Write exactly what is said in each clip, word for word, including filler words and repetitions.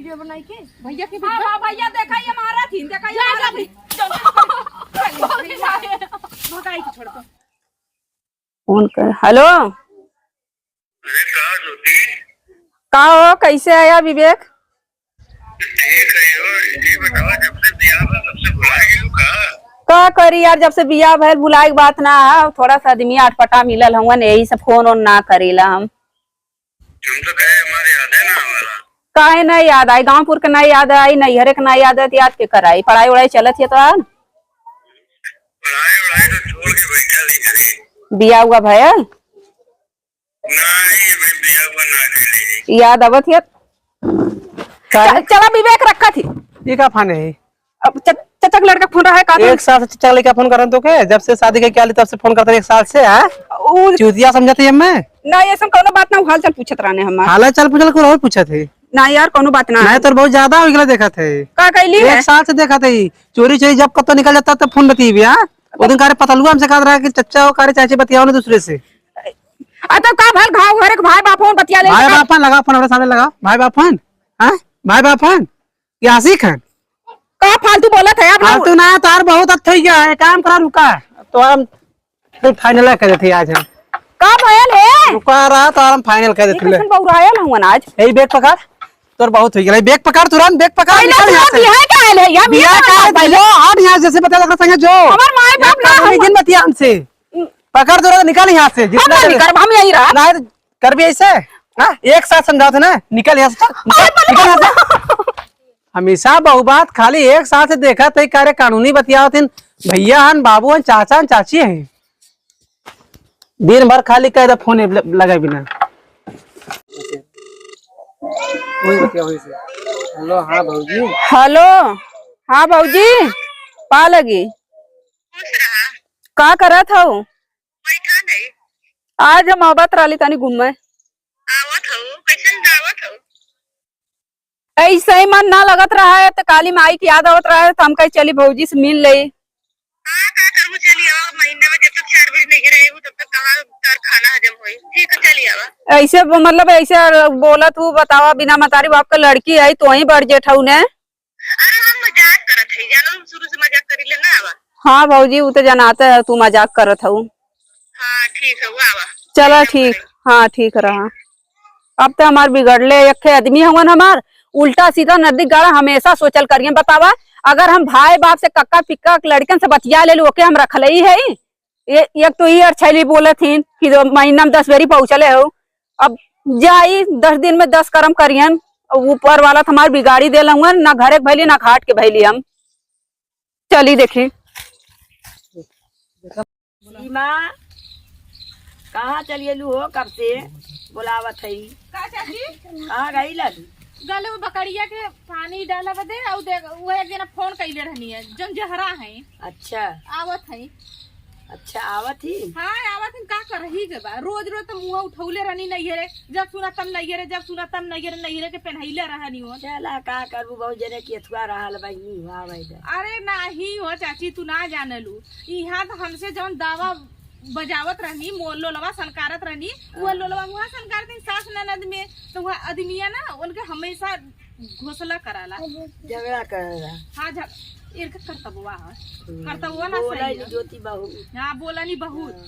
वीडियो बनाई के भैया के हाँ, हाँ, भैया, देखा ये मारा थी, देखा ये जा, मारा जा, थी। भगाई के छोड़ दो। फोन कर। हेलो। अरे का ज्योति? का हो, कैसे आया विवेक? ठीक है हो, ये बताओ, जब से बियाह भा, तब से भुला गई हो का? का करी यार, जब से बियाह भइल, भुलाए के बात ना है। थोड़ा सा आदमी अटपटा मिलल हवन, यही से फोन ओन ना करीला हम। हम तो कहे हमारे याद है ना हमारा। काहे ना याद आई? गाँवपुर के ना याद आई, नैहरे के ना याद आई, तो याद के कराई? पढ़ाई वढ़ाई चलत है तो यार। पढ़ाई वढ़ाई तो छोड़ के बैठा नहीं करे। बियाह हुआ भयल? नहीं, अभी बियाह हुआ ना कैले। याद आवत है? का? च-, चला विवेक रखा थी। ये का फोन है? अब च-, चचा के लड़का फोन रहा है का? एक साल से चचा लड़का फोन करन तो के? जब से शादी के क्या ली तब से फोन करते एक साल से, हाँ? उ चूतिया समझत है मैं? ना, ये सब कौनो बात ना, हाल चाल पूछत रहने हमार। हाल चाल पूछल, कुछ और पूछत है? ना यार, कौनो बात ना। नहीं, तोर बहुत ज्यादा हो गया देखत है। का कैली एक है? साल से देखत है, चोरी चोरी जब कतो निकल जाता तब फोन बतियाबी, हाँ? वो दिन कारे पतलुआ हमसे कहत रहा कि चचा हो, कारे चाची बतियाओ ना दूसरे से। आ, तब का भल घाव घर के भाई बाप फोन बतिया ले भाई का? बाप फोन लगा, फोन हमारे सामने लगा, भाई बाप फोन, हाँ? भाई बाप फोन? ये आशिक है? का फालतू बोलत है आप लोग? फालतू ना, तार बहुत अच्छा हो गया है, काम करा, रुका। तो हम फाइनल कर देते आज हम। का भयल है? रुका रहा, तो हम फाइनल कर ये देते ले। कैसन बौरायल हुआ ना आज? यही बैग पकड़, तोर बहुत हो गया। बैग पकड़ तुरंत, बैग पकड़, पहले निकल यहाँ से। बिहार का आयल है, या बिहार बिहार का का आयल है? पहले हट यहाँ से, जैसे बता लग संगे जो। हमार माई बाप ना, हम दिन बतिया हमसे। पकड़ तुरंत, निकल यहाँ से, हम जितना ना जल्दी निकल, हम यहीं रहा। ना, कर भी ऐसे, हाँ, एक साथ समझाओ थे ना, निकल यहाँ से, चल, निकल, अरे, निकल यहाँ से। हमेशा बहु बात खाली एक साथ से देखा थे, कारे कानूनी बतियावत हिन, भैया हन, बाबू हन, चाचा हन, चाची हन, दिन भर खाली कह दे फोन ल-, लगे बिना। वही बतिया, वही से। हेलो, हाँ भौजी। हेलो, हाँ भौजी, पा लगी। का करत हऊ? बैठा नहीं। आज हम आवत रहली तनी घूमे। आवत हऊ, कैसन आवत हऊ? ऐसे ही मन ना लगत रहा है, तो काली माई की याद आवत रहा है, तो हम कहे, "चली भौजी से मिल ले।" हाँ, का करबू, चली आवा, महीना में जब तक चार बजे नहीं रहे, तब तक कहाँ तार खाना हजम होई? ठीक है, चली आवा। ऐसे ब-, मतलब, ऐसे बोलत हूँ, बतावा, बिना मतारी बाप का लड़की है, तो वहीं बढ़ जेठऊ ने। अरे, हम मजाक करत हई, जानो, हम शुरू से मजाक करी ले ना, आवा। हाँ भौजी, उ तो जनाते है, तू मजाक करत हऊ। हाँ, ठीक है, वो आवा। चला, ठीक, हाँ, ठीक रहा। अब तो हमार बिगड़ले, एक ठे आदमी हवन हमार, उल्टा सीधा नदी गाड़ा हमेशा सोचल करिए। बतावा, अगर हम भाई बाप से कक्का पिक्का के लड़कन से बतिया ले लू, ओके हम रखले ही है। ये, एक तो ये अरछैली बोलत हिन कि जो महीना में दस बेरी पहुँचले हो, अब जाई दस दिन में दस करम करियन, अब ऊपर वाला तो हमार बिगाड़ी देल हवन, ना घरे के भैली, ना घाट के भैली हम। चली देखी। सीमा, कहाँ चली एलू हो? कब से बोलावत हई। का चाची? कहाँ गई लग? गले वो बकरिया के पानी डाला बदे, अउ देख, वो एक जना फोन कइले रहनी है, जौन जहरा है। अच्छा। आवत है। अच्छा, आवत ही? हाँ, आवत ही, का करही के बा? रोज रोज तो मुँह उठौले रहनी नैहरे, जब सुना तब नैहरे, जब सुना तब नैहरे, नैहरे के पेन्हैले रहनी हो। चला, का करबू, बहुत जने की अथुआ रहल बहिनी, हुआ भाई दे। अरे नाही हो चाची, तू ना जानलू, इहाँ तो हमसे जौन दावा बजावत रहनी, मो-, लोलवा सनकारत रहनी, वो हाँ। लोलवा वहाँ सनकारत रहनी सास ननद में, तो वहाँ आदमिया ना उनके हमेशा घोसला कराला। झगड़ा कराला। हाँ, झग-, इनका करतबवा है। हम्म। करतबवा ना बोला सही नहीं है। ज्योति बहू। हाँ, बोला नहीं बहुत। हाँ।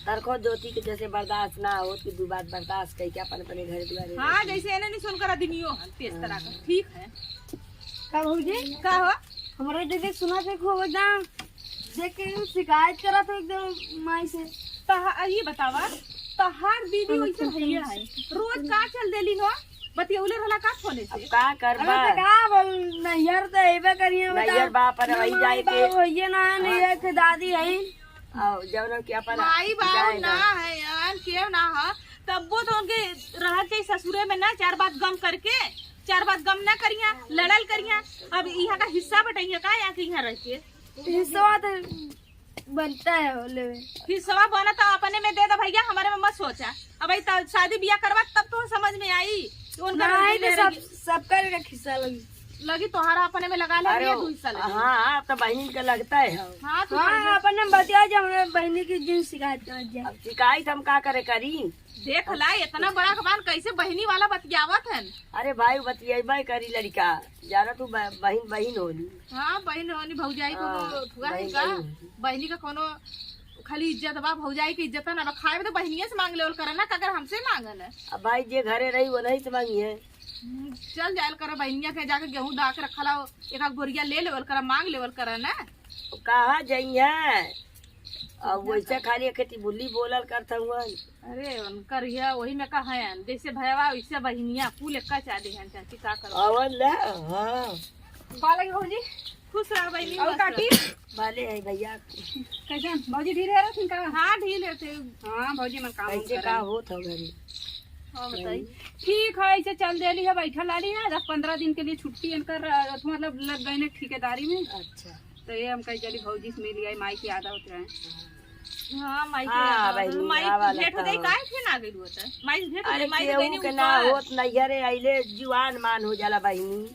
तरखो ज्योति के जैसे बर्दाश्त ना हो, तो दू बात बर्दाश्त करके अपन अपने घर दुआरे हाँ, रहती। जैसे एने नहीं सुनकर आदमियों है, तेज तरह का। हाँ। ठीक है। का भौजी? का हो? हमारे जैसे सुना थे खूब एकदम देख के शिकायत करत हो एकदम माई से। तहा-, ये बतावा, तहार दीदी हम वैसे तो भैया है, रोज का चल देली हो? बतियौले रहला का फोने से? अब का करबा? अरे तो का बोल, नैहर तो अइबे करिए, बताओ। नैहर बाप रे, वही जाए के। बाप होइए ना, नहीं हाँ। है, के दादी है। और जौन के अपन माई बाप जाए ना ना। है यार, केव ना है, तब्बो तो उनके रहत के ससुरे में ना, चार बात गम करके, चार बात गम ना करिया, लड़ल करिया। अब यहाँ का हिस्सा बटैया का, यहाँ के यहाँ रह के? हिस्सा तो बनता है बोले में। हिस्सवा बना तो अपने में दे दो भैया, हमारे में मत सोचा। अब भाई त-, शादी बियाह करवा तब तो समझ में आई कि उनका नहीं, रंगीन तो सब, रहेगी। सबका एक हिस्सा लगी। लगी तोहरा अपने में लगा ले, अरे, ये दू हिस्सा लगी। हाँ, हाँ, अब तो बहिन के लगता है। हाँ, तू हाँ, कर दे। अपने में बतिया जा, हमरे बहिनी की जिन शिकायत कर जा। अब शिकायत हम का करे करी? देख ला, इतना बड़ा कबान कैसे बहिनी वाला बतियावत हन? अरे भाई, बतियाबे करी लड़का, जाना तू ब-, बहिन, बहिन होली। हाँ, बहिन होली, भौजाई कोनो हाँ, फुआ है बहिन, का? बहिन होली। बहिनी का कोनो खाली इज्जत बा, भौजाई के इज्जत ना बा। खाए में तो बहिनिया से मांग लेवल करे ना, का अगर हमसे मांगे ना? अब भाई, जे घरे रही, वो नहीं से मांगी है। हम्म, चल जायल करे बहिनिया के, जाके गेहूं दहा के रखला हो, एक आध बोरिया ले लेवल करे, मांग लेवल करे ना। कहाँ जाई है? अब वैसे खाली एक टिबुली बोलल करत हुअन। अरे, उनकर यह वही में का है, जैसे भयवा वैसे बहिनिया, कुल एक्का चादे हैं, चाची का करो? अवन ले, हाँ। का लगी भौजी? खुश रह बहिनी, और मस्त काकी? रह। भले है भैया। कैसन? भौजी ढील है रहथिन का? हाँ, ढील है थे। हाँ, भौजी मन काम कैसे करे। का होत हो घरे? हाँ, बताई। ठीक है, ऐसे चल देली है, बैठल आली है, दस पन्द्रह दिन के लिए छुट्टी इनकर, अ, मतलब लग गए ने ठेकेदारी में। अच्छा। तो ये हम कही चली भौजी से मिल आई, माई की याद आवत रहे। हाँ, माई के हाँ, याद आवत बहिनी, रहे। माई आवा भेंट हो लगता गई, हो। काहे फिर ना गइल हुआ था? माई से भेंट हो अरे गई, माई से केहू गई के नहीं ना उतार। होत, नैहरे आइले जुआन मान हो जाला बहिनी।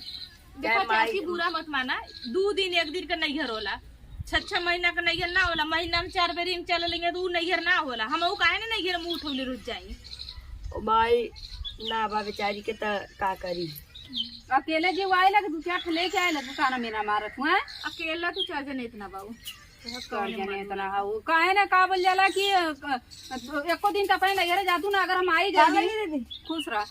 देखो चाहे माई चाची, बुरा मत माना, दू दिन एक दिन का नैहर होला, छह छह महीना का नैहर ना होला, महीना में चार बेर हम चल लेंगे तो उ नैहर ना होला। हम उ काहे ना नैहर में उठौले रुक जाई? ओ माई, ना बा बेचारी के त का करी? अकेले जे आए लगे, दू चार ठे लेके आए लगे, काना मेरा मारत हुआ। अकेला तू चार जने इतना बाऊ। कर जने इतना है, वो काहे ना का बोल जाला कि, अ, एको दिन त अपने नैहरे जातू ना, अगर हम आई गए। खुश रह।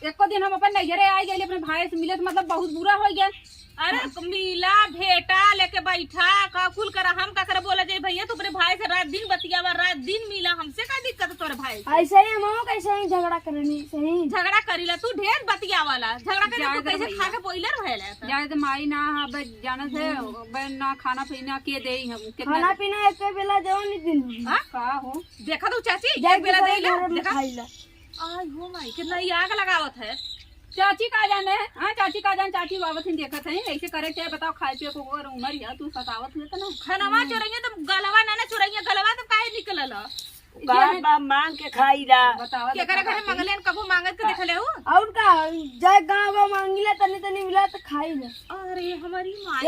एको दिन हम अपन नैहरे आई गइली, अपने भाई से मिले, तो मतलब बहुत बुरा हो गया। अरे, मिला, भेंटा, लेके बैठा, का कुल करा, हम का करे, बोला जाए, "भैया, तू अपने भाई से रात दिन बतियावा, रात दिन मिला, हमसे का दिक्कत है तोरे भाई से?" ऐसे ही हम कैसे ही झगड़ा करनी, सही। झगड़ा करीला, तू ढेर बतियावाला, झगड़ा करे, तू कैसे खा के boiler भइला है? जाए तो माई ना, अब जानत है, अब ना खाना पीना के देई हम, कितना खाना पीना एक बेला देओ नहीं दिन। हाँ? का हो? देखा तो चाची, एक बेला देइला, देखा। खाइला। आई हो माई, कितना ही आग लगावत है। चाची का जाने, हाँ, चाची का जाने, चाची बाबत ही देखत है, ऐसे करे के बताओ, खाए पिए को अगर उमर है, तू सतावत में तो ना। खनवा चोरइया तो गलवा ना, ना चोरइया, गलवा तो काहे निकलल ह? कहाँ बा मांग के खाइला? बतावा, केकरा घरे मंगले न कबो मांगत के देखले हो? और का, जाए गाँव गाँव मांगिला, तनी तनी मिला तो खाइला। अरे हमारी माँ,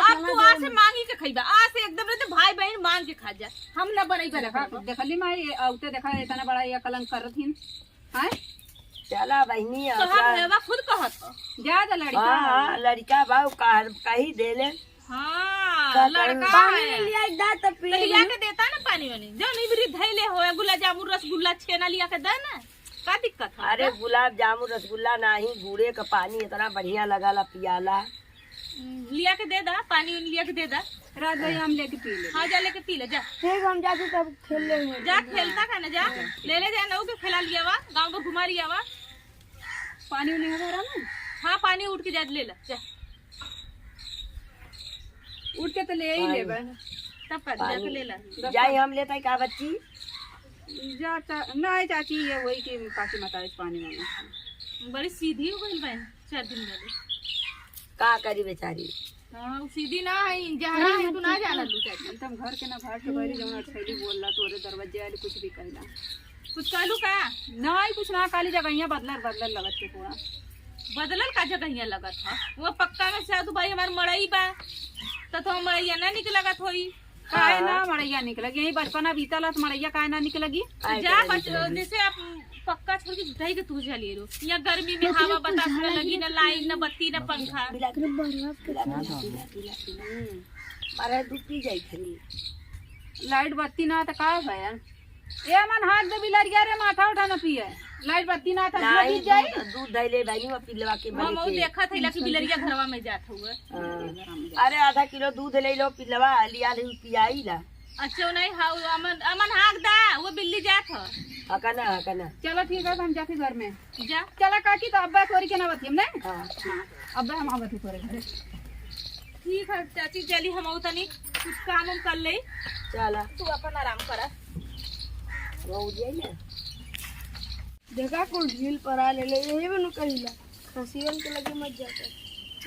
आज तू आज से मांगी के खइबा, आज से एकदम रहते भाई बहन मांग के खा जा, हम ना बनई बना। देखली माई, औते देखा इतना बड़ा ये कलंक करत हिन। हैं? चला बहिनी, तोहार भैया खुद कहत ह। जा जा लड़का। हाँ, हाँ, लड़का बा, उ कह-, कही देले। हाँ, का लड़का करी? पानी है। लिया एक दांत तो पी तो लिया लेना। के देता ना पानी वानी। जो नहीं बिरी धैले हो, गुलाब जामुन, रसगुल्ला, छेना लिया के दे ना। का दिक्कत है? अरे, गुलाब जामुन, रसगुल्ला नाही, गुड़े का पानी इतना बढ़िया लगाला पियाला। हम्म, लिया के दे दा, पानी उनी लिया के दे दा। रात भर हम लेके पी ले। हाँ, जा लेके पी ले, जा। ठीक, हम जाते तब खेल लेंगे। जा, खेलता का ना, जा। ले ले जा, नऊ के खेला लिया वा, गाँव में घुमा लिया वा। पानी उनी है घरा में? हाँ, पानी उठ के जा, ले ला, जा। उठ के तो ले ही लेबे। तब का, जाके ले ला। जाई हम लेता का बच्ची? जा चा-, नहीं चाची, ये वही कि काकी मतारी से पानी मांगे। बड़ी सीधी हो गई बहन। चार दिन में। का करी बेचारी? हाँ, उ सीधी ना है, जहरा है, तू ना जाना लू चाची। एकदम घर के ना बाहर के बाहरी जौन अठैली बोलला, तोरे दरवाजे वाले कुछ भी कहला। कुछ कहलू का? नहीं, कुछ ना, खाली जगहिया बदलल, बदलल लगत के पूरा। बदलल का जगहिया लगत ह? वो पक्का में से तू भाई हमार मड़ई बा, त तो मड़ैया ना निक लगत होई। काहे ना हाँ। मड़ैया निक लगी? यही बचपना बीतल है, तो मड़ैया काहे ना निक लगी? तो आई जा करे बच-, निक लगी। जैसे आप पक्का छोड़ के जुटाई के तू चलिए रो। यहाँ गर्मी में हवा बतास ना लगी, ना लाइन, ना बत्ती, ना पंखा। बिला, बिला, बिला, बिला, बिला, बिला। हम्म। मारे दूध पी जाई खाली। लाइट बत्ती ना तो का भया? ए मन हाथ दे बिलरिया रे, माथा उठा ना पिए। लाइट बत्ती ना था, दूध नहीं, पी जाई। दूध, दूध धैले बानी, वो पिलवा के हम मरे वो के। देखा था कि बिलरिया घरवा में जात हुआ। हाँ। अरे आधा किलो दूध ले लो, पिलवा लिया ले, पियाई ला। अच्छा, नहीं, हाँ, वो अमन, अमन हाँक दा, वो बिल्ली जात ह। हाँ, का ना, हाँ, का ना। चलो ठीक है, तो हम जाते घर में। जा। चला काकी, तो अब्बा तोरी के ना बतियम, नहीं? हाँ। हाँ, अब्बा हम आवत ही तोरे घरे। ठीक है चाची, चली हम आऊ तनी कुछ काम हम कर ले। चला। तू अपन आराम करा। वो उठ जाई ना। देखा कुल ढील परा ले ले, यही बनु कहिला। खसियन के लगे मत जाकर।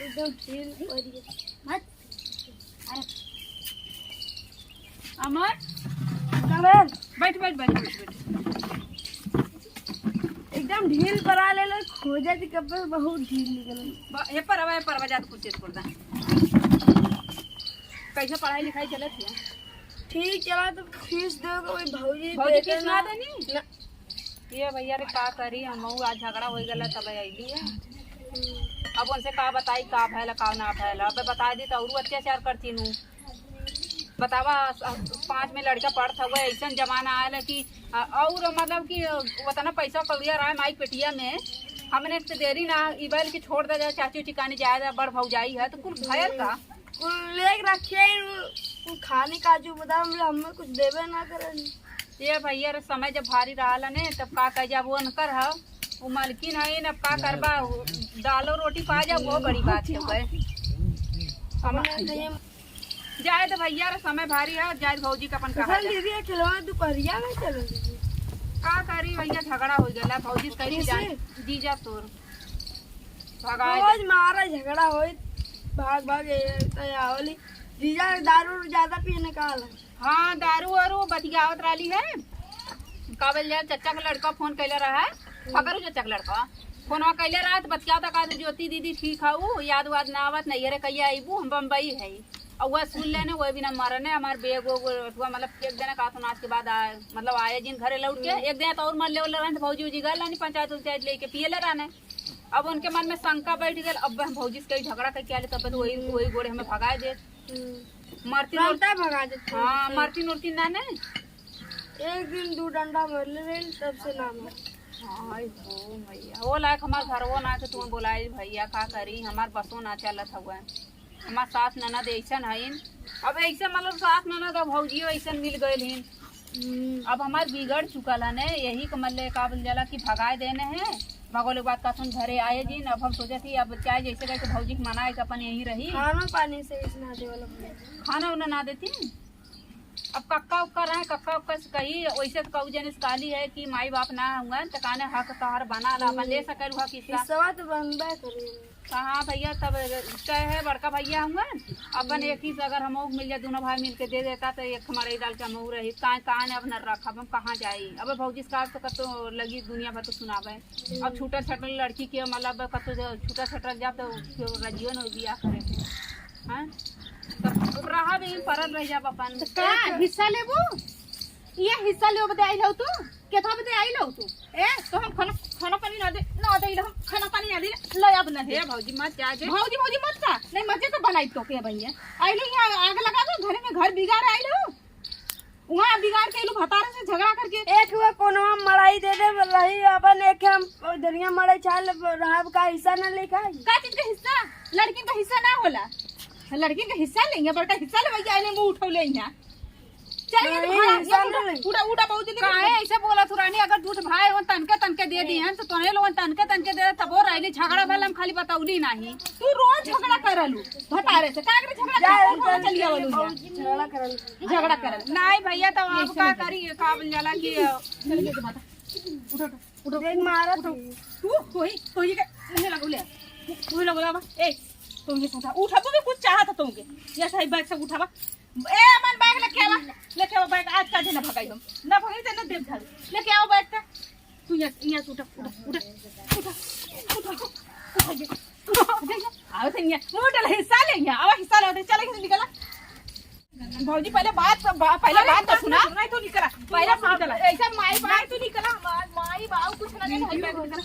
एकदम ढील परी। मत। अरे। अमर। का भेल? बैठ, बैठ, बैठ, बैठ, बैठ। ए, एकदम ढील परा लेले, खोजे थी कब से बहुत ढील निकलल। ब-, हे परवा, हे परवा, जात कुछ चेत कर दा। कैसे पढ़ाई लिखाई चलत है? ठीक चला, तो फीस दे के वही भौजी भौजी देते फीस ना ना। देनी? ना। ये भैया रे, का करी, हम आज झगड़ा हो गला, तब अइली है। अब उनसे का बताई, का भयल, का ना भयल। अब बता दी तो और अत्याचार करती नू। बतावा, अ, पाँच में लड़का पढ़त हुआ, ऐसन जमाना आयल है कि, अ, और मतलब कि, अ, उतना पैसा कौड़िया रहा है माई पेटिया में, हमने तो देरी ना, ई बैल की छोड़ दे जाए, चाची उची कानी जाए, बड़ भौजाई है, तो कुल भयल का? कुल लेके रखे हैं, वो, वो खाने काजू बादाम, हमें कुछ देवे ना करे। ये भैया रे, समय जब भारी रहल ने, तब का कह जाब, वो अनकर है, वो मालकिन है, अब का करबा, वो दालो रोटी पा जाब, वो बड़ी बात है। वह हमने कहीं जाए तो भैया रे, समय भारी है, जाए भौजी का अपन कहा जाए। दीदी, ये खिलौना दोपहरिया में चलो दीदी। का करी भैया, झगड़ा हो गया भौजी से, कही कैसे? जाए जीजा तोर भगाए रोज दे। मारा झगड़ा होई, भाग भाग ये तो या होली। जीजा दारू ज्यादा पीने का हाल है। हाँ, दारू वारू बतियावत रहली है। का बोल जाए, चच्चा के लड़का फोन कैले रहा है, फकरू चच्चा के लड़का फोनवा कैले रहा, तो बतियावत का, "ज्योति दीदी ठीक है, ऊ याद वाद ना आवत, नैहरे कहिया अइबू, हम बम्बई है।" और वह सुन लेने, वह भी ना मरने, हमार बैग वैग उठवा, मतलब एक दिन का तो नाच के बाद आए, मतलब आए जिन घरे लौट के, एक दिन तो और मर ले वाला रहन, तो भौजी उजी गल रहनी पंचायत उंचायत लेके पिए ले रहने। अब उनके मन में शंका बैठ गल, अब हम भौजी से कहीं झगड़ा करके आले, तब तो वही, वही गोड़े हमें भगाए दे। हम्म। मरती तुरंते भगा देते हैं। हाँ, मरती नुरती ना ने। एक दिन दू डंडा मरले रही, तब से ना मर। हाय हो भैया, वो लायक हमार घरवो ना के तुम बोलाई भैया, का करी, हमार बसो ना चलत हवे। हमार सास ननद ऐसन हईन, अब ऐसे मतलब सास ननद अब भौजियो ऐसन मिल गइल हिन। हम्म। अब हमार बिगड़ चुकल है ने, यही के मल्ले का बोल जाला कि भगाए देने हैं। भगोले के बाद का सुन घरे आए जिन, अब हम सोचत ही अब चाहे जैसे करके भौजी के मनाए के अपन यहीं रही। खाना पानी से इतना देवल अपने। खाना उना ना देती। अब कक्का उक्का रहे, कक्का उक्का से कही, वैसे तो कऊ जनिस काली है कि माई बाप ना हुआ, तो काने हक तोहर बना ला, अपन ले सकेलू हक हिस्सा। हिस्सा तो बनबे करे। हाँ भैया, तब कहे है बड़का भैया हुआ, अपन हम्म। एक ही से अगर हम मिल जाए, दोनों भाई मिल के दे देता, तो एक हमारे डाल के हम रही, काहे, काहे ने अब न रखब, हम कहाँ जाई? अब भौजी साहब तो कतो लगी दुनिया भर तो सुनावे। हम्म। अब छूटल छाटल लड़की के मतलब कतो जो छूटल छाटल जाब तो केहू राजियो न बियाह करे के। हाँ? तब रहा भी परत रह जाब अपन। तो का हिस्सा लेबू? ये हिस्सा लेबे बदे आइल हो तू? केथा बदे आइल हो तू? ए, तो हम खाना, खाना पानी ना दे, ना दे, हम खाना पानी ना दे, ले अब ना दे। हे भौजी मत जा जे। भौजी, भौजी मत जा। नहीं मजे तो बनाई तो के भैया। आइल हो यहाँ आग लगा दो, घर में घर बिगाड़ आइल हो। वहाँ बिगाड़ के आइल हो भतारे से झगड़ा करके। एक वो कोनो हम मड़ाई दे दे, वही अपन एक हम दरिया मड़ाई चाल रहब का हिस्सा ना लेखा। का चीज का हिस्सा? लड़किन का हिस्सा ना होला। लड़किन का हिस्सा लेंगे, बड़का हिस्सा ले भैया, आइले मुंह उठौले यहाँ। चल, ये तो नहीं, भाड़ा, ऐसा ये उठा, नहीं। उठा, उठा, बहुत जल्दी काहे उठा। ऐसे बोलत हो रानी? अगर दूठ भाई हो तनके तनके दे दिहन तो तोहरे लोगन तनके तनके दे, तबो रहली, झगड़ा भल हम खाली बतौली नाही। तू रोज झगड़ा करलू भतारे से, का करे झगड़ा जा, करलू? जा, चलिए जा, बोलू जा। झगड़ा करल। झगड़ा करल। नहीं भैया, तो आप का करी, का बोल जाला कि चल के बता। उठा, उठा, उठा। देख मारत उठा। है। तू, तू ही, तू ही के मुंह लगो ले। मुंह लगो ले, ए, तू ये उठा। उठा, तू भी कुछ चाहत है तुमके। ये सही बैग से उठावा। ए, अमन, बैग लेके आवा, लेके आवा बैग, आज का दिन ना भगाई हम, ना भगाई तो ना देव झाड़ू, लेके आवा बैग का। तू यहाँ, यहाँ से उठा, उठा, उठा, उठा, उठा, उठा, उठा, उठा, आओ से यहाँ, मुंह डाला, हिस्सा ले यहाँ, आवा हिस्सा ले, चले यहाँ से निकला। भौजी, पहले बात, बा-, पहले अरे, बात तो सुना। नहीं तो निकला, पहले बात निकला। ऐसा माई बाप नहीं तो निकला, माई, माई बाप कुछ ना नहीं, निकला।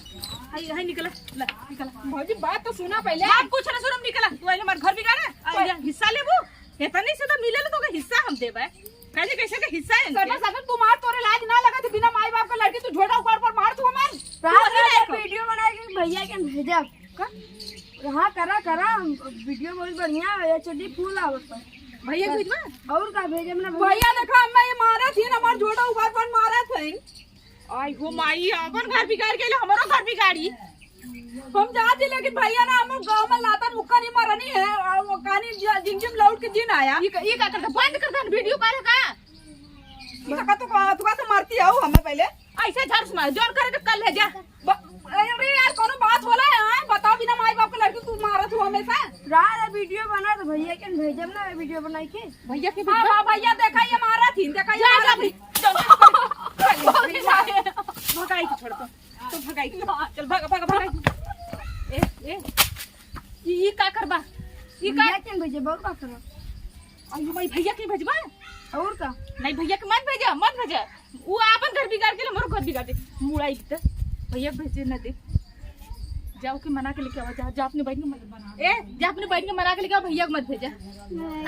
हाय, हाय, निकला, ला, निकला। भौजी, बात तो सुना पहले। बात कुछ ना सुनम, निकला। तू आइले हमार घर बिगाड़े, आ, पहले हिस्सा लेबू। इतनी से तो मिले तो हिस्सा हम देबे। कैसे, कैसे का हिस्सा है इनके? सदा, सदा तू मार, तोरे लाज ना लगा, तू बिना माई बाप का लड़की तू झोटा ऊपर पर मार तू हमार। रात तू में अकेले एक को। वीडियो बना के भैया के भेजा। का? हाँ, करा, करा, हम वीडियो बहुत बढ़िया है, एचडी फुल आवत है। भैया बस। भेजबा? और का भेजे, हमने भैया देखा, हमें ये मारा थी ना, हमार झोटा ऊपर पर मारा था। आई हो माई, अपन घर बिगाड़ के ले, हमरो घर बिगाड़ी। हम जात ही, लेकिन भैया ना, हम गांव में लातन मुक्का नहीं मारनी है, और वो कहानी ज-, जिन जिन लौट के जिन आया। ई का, ई का करता? बंद कर दन, वीडियो करे का? ई का, तू का, तू का से मारती हो हमें पहले? ऐसे झाड़ से मार, जोर करे तो कल है जा। ब-, अरे यार, कोनो बात बोला है, हाँ? बताओ, बिना माई बाप के लड़की तू मारत हो हमेशा। रात वीडियो बना तो भैया के भेजब ना, वीडियो बनाई के। भैया के हाँ, भेजब? हाँ, भैया, देखा ये मारत ही, देखा ये जा, मारत जा, ही। जा। भगाई के छोड़ दो। भगाई। चल, भाग, भाग, भाग। ए, ए, ई, ई का करबा? ई का? भैया के भेजे, बहुत बात करो। अयो भाई, भैया के भेजबा? और का? नहीं, भैया के मत भेजा, मत भेजा। वो आपन घर बिगाड़ के ले, मोर घर बिगाड़ दे। मुड़ाई दे। भैया के भेजे न दे। जाओ के मना के लेके आवा, जा, जा अपने बहिन के मना, ए, जा अपने बहिन के मना के लेके आवा, भैया के मत भेजा।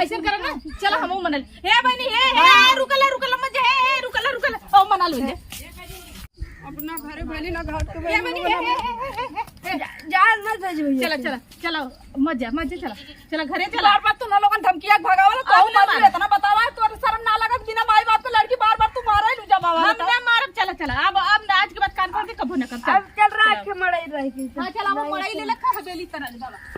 ऐसे करा ना, चला हम मना ले। ए बहिनी, ए, ए, रुकला, रुकला, मत जा, ए, ए, रुकला, रुकला। ओ, मना लो, जा। अपना घरे भले ना, घर के ए भले बहिनी, ना। ए, ए, ए, ए, ए। जा, जा, मत भेज भैया। चला, चला, चला, मत जा, मत जा, चला, चला, घरे चला। बार बार तू ना लोगन धमकिया भगावला, तो अब हम ना मार। इतना बतावा, तोर शर्म ना लगत, बिना माई बाप के लड़की बार बार तू मारे लू जमावा हम ना मारब, चला, चला, अब, अब ना, आज के बाद कान पकड़ के कबो ना करब, चला। अब चल रहा है, चला। मड़ई रही थी। हाँ, चला, अब मड़ई ले ले, खा बेली तरह ले, बाबा।